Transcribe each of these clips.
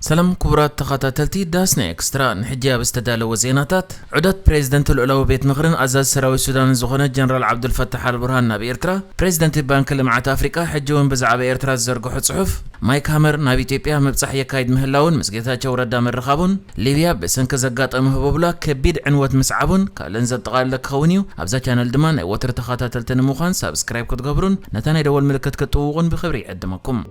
ሰላም ክቡራት ተኸታተልቲ ዳስና ኤክስትራ፣ ንሕጂ ኣብ ዝተዳለወ ዜናታት፣ ዑደት ፕሬዝደንት ልኡላዊ ቤት ምኽርን ኣዛዚ ሰራዊት ሱዳንን ዝኾነ ጀነራል ዓብዱልፈታሕ ኣልቡርሃን ናብ ኤርትራ፣ ፕሬዝደንት ባንኪ ልምዓት ኣፍሪቃ ሕጂ እውን ብዛዕባ ኤርትራ ዝዘርግሖ ጽሑፍ፣ ማይክ ሃመር ናብ ኢትዮጵያ ምብጻሕ የካይድ ምህላውን ምስ ጌታቸው ረዳ ምርኻቡን፣ ሊብያ ብሰንኪ ዘጋጠመ ህቦብላ ከቢድ ዕንወት ምስዓቡን ካልእን ዘጠቓለለ ክኸውን እዩ። ኣብዛ ቻነል ድማ ናይ ወትሩ ተኸታተልቲ ንምዃን ሳብስክራይብ ክትገብሩን ነታ ናይ ደወል ምልክት ክትጥውቑን ብኽብሪ ይዕድመኩም።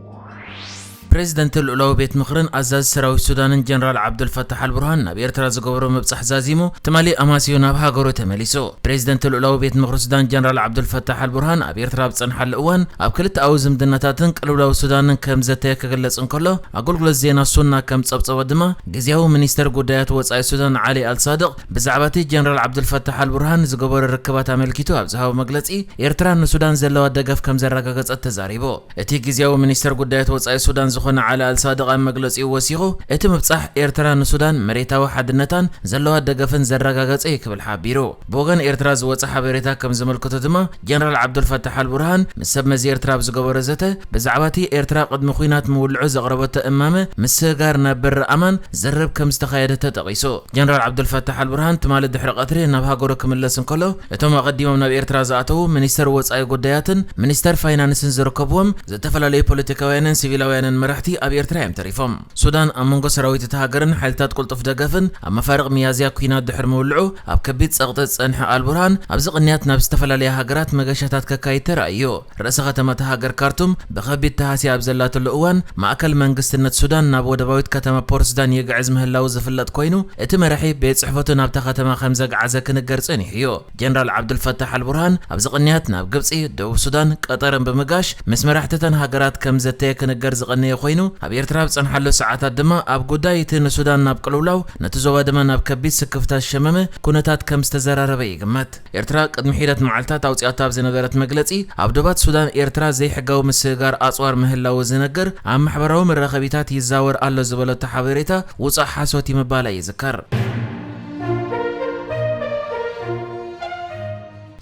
ፕሬዝደንት ልኡላዊ ቤት ምኽርን ኣዛዚ ሰራዊት ሱዳንን ጀነራል ዓብዱልፈታሕ ኣልቡርሃን ናብ ኤርትራ ዝገበሮ ምብጻሕ ዛዚሙ፣ ትማሊ ኣማስዩ ናብ ሃገሩ ተመሊሱ። ፕሬዝደንት ልኡላዊ ቤት ምኽሪ ሱዳን ጀነራል ዓብዱልፈታሕ ኣልቡርሃን ኣብ ኤርትራ ኣብ ዝጸንሓሉ እዋን፣ ኣብ ክልተኣዊ ዝምድናታትን ቅልውላው ሱዳንን ከም ዘተየ ክግለጽ እንከሎ፣ ኣገልግሎት ዜና ሱና ከም ጸብጸቦ ድማ፣ ግዝያዊ ሚኒስተር ጉዳያት ወጻኢ ሱዳን ዓሊ ኣልሳድቕ ብዛዕባ እቲ ጀነራል ዓብዱልፈታሕ ኣልቡርሃን ዝገበሮ ርክባት ኣመልኪቱ ኣብ ዝሃቦ መግለጺ፣ ኤርትራ ንሱዳን ዘለዋ ደገፍ ከም ዘረጋገጸት ተዛሪቡ። እቲ ግዝያዊ ሚኒስተር ጉዳያት ወጻኢ ሱዳን ዝኾነ ዓሊ ኣልሳድቕ ኣብ መግለጺኡ ወሲኹ፣ እቲ ምብጻሕ ኤርትራ ንሱዳን መሬታዊ ሓድነታን ዘለዋ ደገፍን ዘረጋገጸ እዩ ክብል ሓቢሩ። ብወገን ኤርትራ ዝወጸ ሓበሬታ ከም ዘመልክቶ ድማ፣ ጀነራል ዓብዱልፈታሕ ኣልቡርሃን ምስ ሰብ መዚ ኤርትራ ኣብ ዝገበሮ ዘተ፣ ብዛዕባ እቲ ኤርትራ ቅድሚ ኲናት ምውልዑ ዘቕረበቶ እማመ ምስግጋር ናብ በሪ ኣማን ዝርርብ ከም ዝተኻየደ ተጠቒሱ። ጀነራል ዓብዱልፈታሕ ኣልቡርሃን ትማሊ ድሕሪ ቀትሪ ናብ ሃገሩ ክምለስ እንከሎ፣ እቶም ኣቐዲሞም ናብ ኤርትራ ዝኣተዉ ሚኒስተር ወጻኢ ጉዳያትን ሚኒስተር ፋይናንስን ዝርከብዎም ዝተፈላለዩ ፖለቲካውያንን ሲቪላውያንን መራሕቲ ኣብ ኤርትራ እዮም ተሪፎም። ሱዳን ኣብ መንጎ ሰራዊት እታ ሃገርን ሓይልታት ቅልጡፍ ደገፍን ኣብ መፋርቕ ሚያዝያ ኲናት ድሕሪ ምውልዑ ኣብ ከቢድ ጸቕጢ ዝጸንሐ ኣልቡርሃን ኣብዚ ቅንያት ናብ ዝተፈላለያ ሃገራት መገሻታት ከካይድ ተራእዩ። ርእሰ ከተማ እታ ሃገር ካርቱም ብኸቢድ ተሃስያ ኣብ ዘላትሉ እዋን፣ ማእከል መንግስትነት ሱዳን ናብ ወደባዊት ከተማ ፖርት ሱዳን ይግዕዝ ምህላዉ ዝፍለጥ ኮይኑ፣ እቲ መራሒ ቤት ጽሕፈቱ ናብታ ከተማ ከም ዘግዓዘ ክንገር ጸኒሑ እዩ። ጀነራል ዓብዱልፈታሕ ኣልቡርሃን ኣብዚ ቅንያት ናብ ግብጺ፣ ደቡብ ሱዳን፣ ቀጠርን ብምጋሽ ምስ መራሕቲ እተን ሃገራት ከም ዘተየ ክንገር ዝቐነየ ኮይኑ፣ ኣብ ኤርትራ ኣብ ዝጸንሓሉ ሰዓታት ድማ ኣብ ጉዳይ እቲ ንሱዳን ናብ ቅልውላው፣ ነቲ ዞባ ድማ ናብ ከቢድ ስክፍታ ዝሸመመ ኩነታት ከም ዝተዘራረበ ይግመት። ኤርትራ ቅድሚ ሒደት መዓልታት ኣውጺኣቶ ኣብ ዝነበረት መግለጺ፣ ኣብ ዶባት ሱዳን ኤርትራ ዘይሕጋዊ ምስግጋር ኣጽዋር ምህላዉ ዝነግር ኣብ ማሕበራዊ መራኸቢታት ይዛወር ኣሎ ዝበለቶ ሓበሬታ ውጹእ ሓሶት እዩ ምባላ ይዝከር።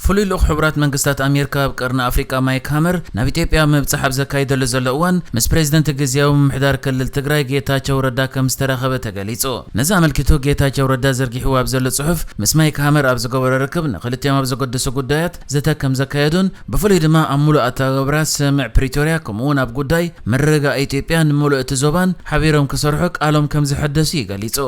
ፍሉይ ልኡኽ ሕቡራት መንግስታት ኣሜሪካ ኣብ ቀርኒ ኣፍሪቃ ማይክ ሃመር ናብ ኢትዮጵያ ምብጻሕ ኣብ ዘካይደሉ ዘሎ እዋን፣ ምስ ፕሬዝደንት ግዝያዊ ምምሕዳር ክልል ትግራይ ጌታቸው ረዳ ከም ዝተራኸበ ተገሊጹ። ነዚ ኣመልኪቱ ጌታቸው ረዳ ዘርጊሕዎ ኣብ ዘሎ ጽሑፍ፣ ምስ ማይክ ሃመር ኣብ ዝገበሮ ርክብ ንክልቲኦም ኣብ ዘገድሱ ጉዳያት ዘተ ከም ዘካየዱን፣ ብፍሉይ ድማ ኣብ ምሉእ ኣተገባብራ ስምምዕ ፕሪቶርያ ከምኡ'ውን ኣብ ጉዳይ ምርግጋእ ኢትዮጵያ ንምሉእ እቲ ዞባን ሓቢሮም ክሰርሑ ቃሎም ከም ዘሐደሱ እዩ ገሊጹ።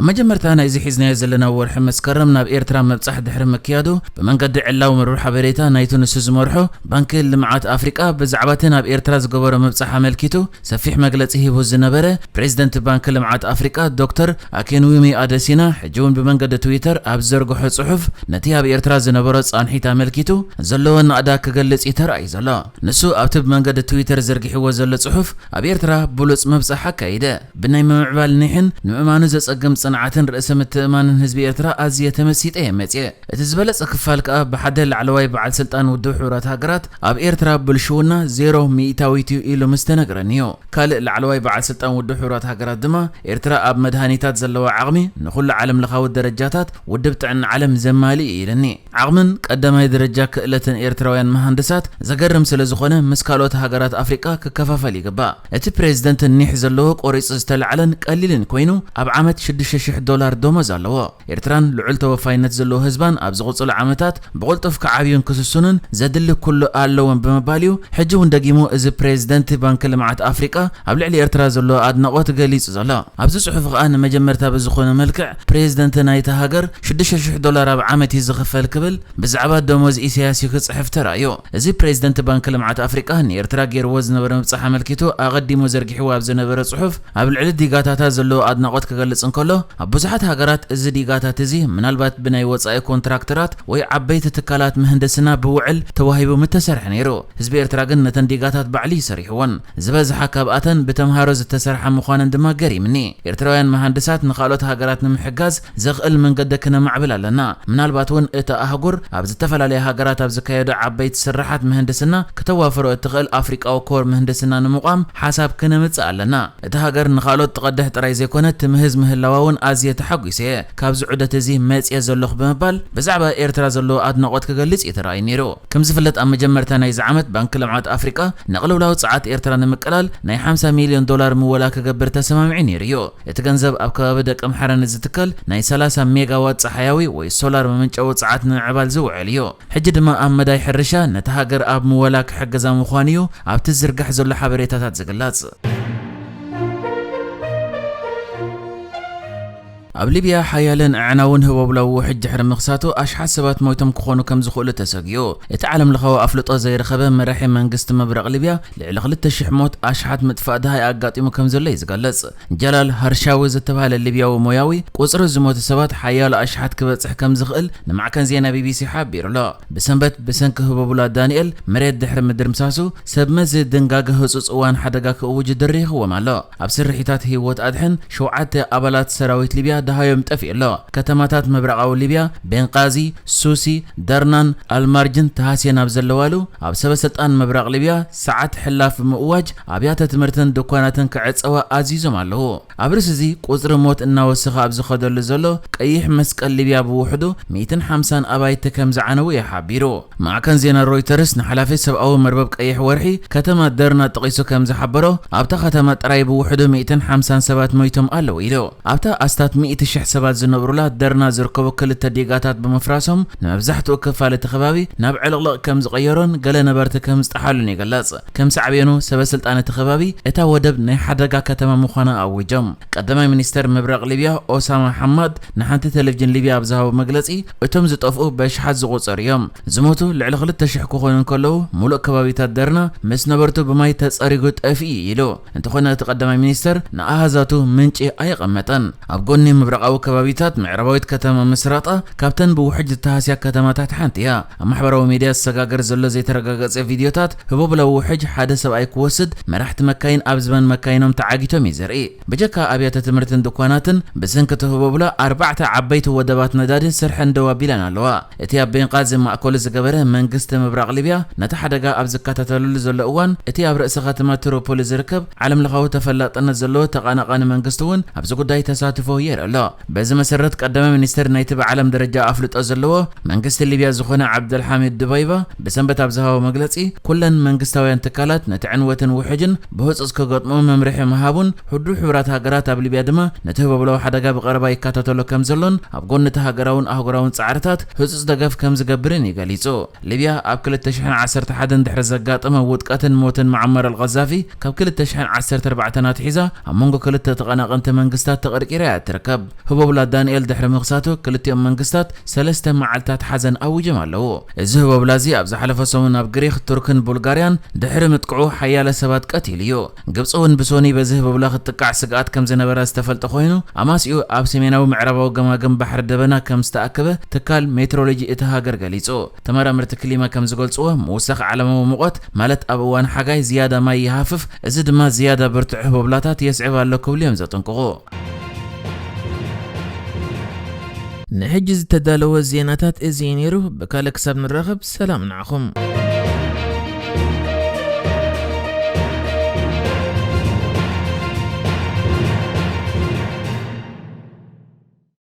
ኣብ መጀመርታ ናይዚ ሒዝናዮ ዘለና ወርሒ መስከረም ናብ ኤርትራ ምብጻሕ ድሕሪ ምክያዱ፣ ብመንገዲ ዕላዊ መርበብ ሓበሬታ ናይቲ ንሱ ዝመርሖ ባንኪ ልምዓት ኣፍሪቃ ብዛዕባ እቲ ናብ ኤርትራ ዝገበሮ ምብጻሕ ኣመልኪቱ ሰፊሕ መግለጺ ሂቡ ዝነበረ ፕሬዝደንት ባንኪ ልምዓት ኣፍሪቃ ዶክተር ኣኬንዊሚ ኣደሲና፣ ሕጂ እውን ብመንገዲ ትዊተር ኣብ ዝዘርግሖ ጽሑፍ፣ ነቲ ኣብ ኤርትራ ዝነበሮ ጻንሒት ኣመልኪቱ ዘለዎ ናእዳ ክገልጽ እዩ ተራእዩ ዘሎ። ንሱ ኣብቲ ብመንገዲ ትዊተር ዘርጊሕዎ ዘሎ ጽሑፍ፣ ኣብ ኤርትራ ብሉጽ ምብጻሕ ኣካይደ። ብናይ ምምዕባል ኒሕን ንምእማኑ ዘጸግም ጽንዓትን ርእሰ ምትእምማንን ህዝቢ ኤርትራ ኣዝየ ተመሲጠ እየ መጽየ። እቲ ዝበለጸ ክፋል ከኣ ብሓደ ላዕለዋይ በዓል ስልጣን ውድብ ሕቡራት ሃገራት፣ ኣብ ኤርትራ ብልሽውና ዜሮ ሚእታዊት እዩ ኢሉ ምስ ተነግረኒ እዩ። ካልእ ላዕለዋይ በዓል ስልጣን ውድብ ሕቡራት ሃገራት ድማ፣ ኤርትራ ኣብ መድሃኒታት ዘለዋ ዓቕሚ ንኹሉ ዓለምለኻዊ ደረጃታት ውድብ ጥዕና ዓለም ዘማልእ እዩ ኢሉኒ። ዓቕምን ቀዳማይ ደረጃ ክእለትን ኤርትራውያን መሃንድሳት ዘገርም ስለ ዝኾነ፣ ምስ ካልኦት ሃገራት ኣፍሪቃ ክከፋፈል ይግባእ። እቲ ፕሬዝደንት ኒሕ ዘለዎ ቆሪጹ ዝተላዕለን ቀሊልን ኮይኑ፣ ኣብ ዓመት ሽዱሽተ ሽሕ ዶላር ደሞዝ ኣለዎ። ኤርትራን ልዑል ተወፋይነት ዘለዎ ህዝባን ኣብ ዝቕጽሉ ዓመታት ብቕልጡፍ ክዓብዩን ክስስኑን ዘድሊ ኩሉ ኣለዎም ብምባል እዩ። ሕጂ እውን ደጊሙ እዚ ፕሬዝደንት ባንኪ ልምዓት ኣፍሪቃ ኣብ ልዕሊ ኤርትራ ዘለዎ ኣድናቖት ገሊጹ ዘሎ። ኣብዚ ጽሑፍ ከኣ ንመጀመርታ ብዝኾነ መልክዕ ፕሬዝደንት ናይታ ሃገር ሽዱሽተ ሽሕ ዶላር ኣብ ዓመት እዩ ዝኽፈል ክብል ብዛዕባ ደሞዝ ኢሳያስ እዩ ክጽሕፍ ተራእዩ። እዚ ፕሬዝደንት ባንኪ ልምዓት ኣፍሪቃ ንኤርትራ ገይርዎ ዝነበረ ምብጻሕ ኣመልኪቱ ኣቐዲሙ ዘርጊሕዎ ኣብ ዝነበረ ጽሑፍ፣ ኣብ ልዕሊ ዲጋታታ ዘለዎ ኣድናቖት ክገልጽ እንከሎ፣ ኣብ ብዙሓት ሃገራት እዚ ዲጋታት እዚ ምናልባት ብናይ ወጻኢ ኮንትራክተራት ወይ ዓበይቲ ትካላት ምህንድስና ብውዕል ተዋሂቡ ምተሰርሐ ነይሩ። ህዝቢ ኤርትራ ግን ነተን ዲጋታት ባዕሉ እዩ ሰሪሕወን። ዝበዝሓ ካብኣተን ብተምሃሮ ዝተሰርሓ ምዃነን ድማ ገሪምኒ። ኤርትራውያን መሃንድሳት ንኻልኦት ሃገራት ንምሕጋዝ ዘኽእል መንገዲ ክነማዕብል ኣለና። ምናልባት እውን እታ ኣህጉር ኣብ ዝተፈላለያ ሃገራት ኣብ ዝካየዱ ዓበይቲ ስራሓት ምህንድስና ክተዋፍሮ እትኽእል ኣፍሪቃዊ ኮር ምህንድስና ንምቋም ሓሳብ ክነምጽእ ኣለና። እታ ሃገር ንኻልኦት ትቐድሕ ጥራይ ዘይኮነ፣ ትምህዝ ምህላዋ እውን ኣዝየ ተሓጒሰ እየ፣ ካብዚ ዑደት እዚ መጽየ ዘለኹ ብምባል ብዛዕባ ኤርትራ ዘለዎ ኣድናቖት ክገልጽ እዩ ተራእዩ ነይሩ። ከም ዝፍለጥ ኣብ መጀመርታ ናይዚ ዓመት ባንኪ ልምዓት ኣፍሪቃ ንቕልውላው ጸዓት ኤርትራ ንምቅላል ናይ ሓምሳ ሚልዮን ዶላር ምወላ ክገብር ተሰማሚዑ ነይሩ እዩ። እቲ ገንዘብ ኣብ ከባቢ ደቀምሓረ ንዝትከል ናይ ሰላሳ ሜጋዋት ጸሓያዊ ወይ ሶላር መመንጨዊ ጸዓት ንምዕባል ዝውዕል እዩ። ሕጂ ድማ ኣብ መዳይ ሕርሻ ነቲ ሃገር ኣብ ምወላ ክሕግዛ ምዃኑ እዩ ኣብቲ ዝርጋሕ ዘሎ ሓበሬታታት ዝግለጽ። ኣብ ሊብያ ሓያልን ኣዕናውን ህቦብላዊ ውሕጅ ድሕሪ ምኽሳቱ ኣሽሓት ሰባት ሞይቶም ክኾኑ ከም ዝኽእሉ ተሰጊኡ። እቲ ዓለም ለኻዊ ኣፍልጦ ዘይረኸበ መራሒ መንግስቲ ምብራቕ ሊብያ ልዕሊ ክልተ ሽሕ ሞት ኣሽሓት ምጥፋእ ደሃይ ኣጋጢሙ ከም ዘሎ እዩ ዝገልጽ። ጀላል ሃርሻዊ ዝተባህለ ሊብያዊ ሞያዊ ቁጽሪ ዝሞቱ ሰባት ሓያሎ ኣሽሓት ክበጽሕ ከም ዝኽእል ንማዕከን ዜና ቢቢሲ ሓቢሩ ኣሎ። ብሰንበት ብሰንኪ ህቦብላ ዳንኤል መሬት ድሕሪ ምድርምሳሱ ሰብ መዚ ድንጋገ ህጹጽ እዋን ሓደጋ ክእውጅ ድሪኽዎም ኣሎ። ኣብ ስርሒታት ህይወት ኣድሕን ሸውዓተ ኣባላት ሰራዊት ሊብያ ደሃዮም ጠፊኡ ኣሎ። ከተማታት ምብራቓዊ ሊብያ ቤንቃዚ፣ ሱሲ፣ ደርናን ኣልማርጅን ተሃስየን ኣብ ዘለዋሉ ኣብ ሰበ ስልጣን ምብራቕ ሊብያ ሰዓት ሕላፍ ብምእዋጅ ኣብያተ ትምህርትን ድኳናትን ክዕጸዋ ኣዚዞም ኣለዉ። ኣብ ርእሲ እዚ ቁጽሪ ሞት እናወሰኸ ኣብ ዝኸደሉ ዘሎ ቀይሕ መስቀል ሊብያ ብውሕዱ ሚእትን ሓምሳን ኣባይቲ ከም ዝዓነዉ እዩ ሓቢሩ። ማዕከን ዜና ሮይተርስ ንሓላፊ ሰብኣዊ መርበብ ቀይሕ ወርሒ ከተማ ደርና ጠቒሱ ከም ዝሓበሮ ኣብታ ከተማ ጥራይ ብውሕዱ ሚእትን ሓምሳን ሰባት ሞይቶም ኣለዉ ኢሉ። ኣብታ ኣስታት ሚእቲ ሽሕ ሰባት ዝነብሩላ ደርና ዝርከቡ ክልተ ዲጋታት ብምፍራሶም ንመብዛሕትኡ ክፋል እቲ ከባቢ ናብ ዕልቕልቕ ከም ዝቐየሮን ገለ ነበርቲ ከም ዝጠሓሉን ይግለጽ። ከም ሳዕቤኑ ሰበ ስልጣን እቲ ከባቢ እታ ወደብ ናይ ሓደጋ ከተማ ምዃና ኣዊጆም። ቀዳማይ ሚኒስተር ምብራቕ ሊብያ ኦሳማ ሓማድ ንሓንቲ ቴሌቪዥን ሊብያ ኣብ ዝሃቦ መግለጺ እቶም ዝጠፍኡ በሽሓት ዝቑጸሩ እዮም። ዝሞቱ ልዕሊ ክልተ ሽሕ ክኾኑ እንከለዉ፣ ሙሉእ ከባቢታት ደርና ምስ ነበርቱ ብማይ ተጸሪጉ ጠፊኡ ኢሉ። እንተኾነ፣ እቲ ቀዳማይ ሚኒስተር ንኣሃዛቱ ምንጪ ኣየቐመጠን። ኣብ ጎኒ ምብራቓዊ ከባቢታት ምዕራባዊት ከተማ ምስራጣ ካብተን ብውሕጅ ዝተሃስያ ከተማታት ሓንቲ እያ። ኣብ ማሕበራዊ ሚድያ ዝሰጋገር ዘሎ ዘይተረጋገጸ ቪድዮታት፣ ህቦብላዊ ውሕጅ ሓደ ሰብኣይ ክወስድ፣ መራሕቲ መካይን ኣብ ዝባን መካይኖም ተዓጊቶም እዩ ዘርኢ። ብጀካ ኣብያተ ትምህርትን ድኳናትን፣ ብሰንኪ እቲ ህቦብላ ኣርባዕተ ዓበይቲ ወደባት ነዳዲ ስርሐን ደው ኣቢለን ኣለዋ። እቲ ኣብ ቤንቃዚ ማእከሉ ዝገበረ መንግስቲ ምብራቕ ሊብያ፣ ነቲ ሓደጋ ኣብ ዝከታተለሉ ዘሎ እዋን፣ እቲ ኣብ ርእሲ ከተማ ትሪፖሊ ዝርከብ ዓለምለኻዊ ተፈላጥነት ዘለዎ ተቓናቓኒ መንግስቲ እውን ኣብዚ ጉዳይ ተሳትፎ የርኢ ኣሎ። በዚ መሰረት፣ ቀዳማይ ሚኒስተር ናይቲ ብዓለም ደረጃ ኣፍልጦ ዘለዎ መንግስቲ ሊብያ ዝኾነ ዓብደልሓሚድ ድባይባ ብሰንበት ኣብ ዝሃቦ መግለጺ፣ ኩለን መንግስታውያን ትካላት ነቲ ዕንወትን ውሕጅን ብህጹጽ ክገጥምኦ መምርሒ ምሃቡን፣ ውድብ ሕቡራት ሃገራት ኣብ ሊብያ ድማ ነቲ ህቦብላዊ ሓደጋ ብቐረባ ይከታተሎ ከም ዘሎን ኣብ ጎኒ እቲ ሃገራውን ኣህጉራውን ጻዕርታት ህጹጽ ደገፍ ከም ዝገብርን እዩ ገሊጹ። ሊብያ ኣብ ክልተ ሽሕን ዓሰርተ ሓደን ድሕሪ ዘጋጠመ ውድቀትን ሞትን መዓመር ኣልቀዛፊ፣ ካብ ክልተ ሽሕን ዓሰርተ ኣርባዕተን ኣትሒዛ ኣብ መንጎ ክልተ ተቐናቐንቲ መንግስታት ተቐርቂራ እያ ትርከብ። ህቦብላ ዳንኤል ድሕሪ ምኽሳቱ፣ ክልቲኦም መንግስታት ሰለስተ መዓልታት ሓዘን ኣዊጆም ኣለዉ። እዚ ህቦብላ እዚ ኣብ ዝሓለፈ ሰሙን ኣብ ግሪኽ፣ ቱርክን ቡልጋርያን ድሕሪ ምጥቅዑ ሓያለ ሰባት ቀቲሉ እዩ። ግብጺ እውን ብሶኒ በዚ ህቦብላ ክትጥቃዕ ስግኣት ከም ዝነበራ ዝተፈልጠ ኮይኑ፣ ኣማሲኡ ኣብ ሰሜናዊ ምዕራባዊ ገማግም ባሕሪ ደበና ከም ዝተኣከበ ትካል ሜትሮሎጂ እታ ሃገር ገሊጹ። ተመራመርቲ ክሊማ ከም ዝገልጽዎ፣ ምውሳኽ ዓለማዊ ሙቐት፣ ማለት ኣብ እዋን ሓጋይ ዝያዳ ማይ ይሃፍፍ፣ እዚ ድማ ዝያዳ ብርቱዕ ህቦብላታት የስዕብ ኣሎ ክብሉ እዮም ዘጠንቅቑ። ንሕጂ ዝተዳለወ ዜናታት እዚ እዩ ነይሩ። ብካልእ ክሳብ ንራኸብ፣ ሰላም ንዓኹም።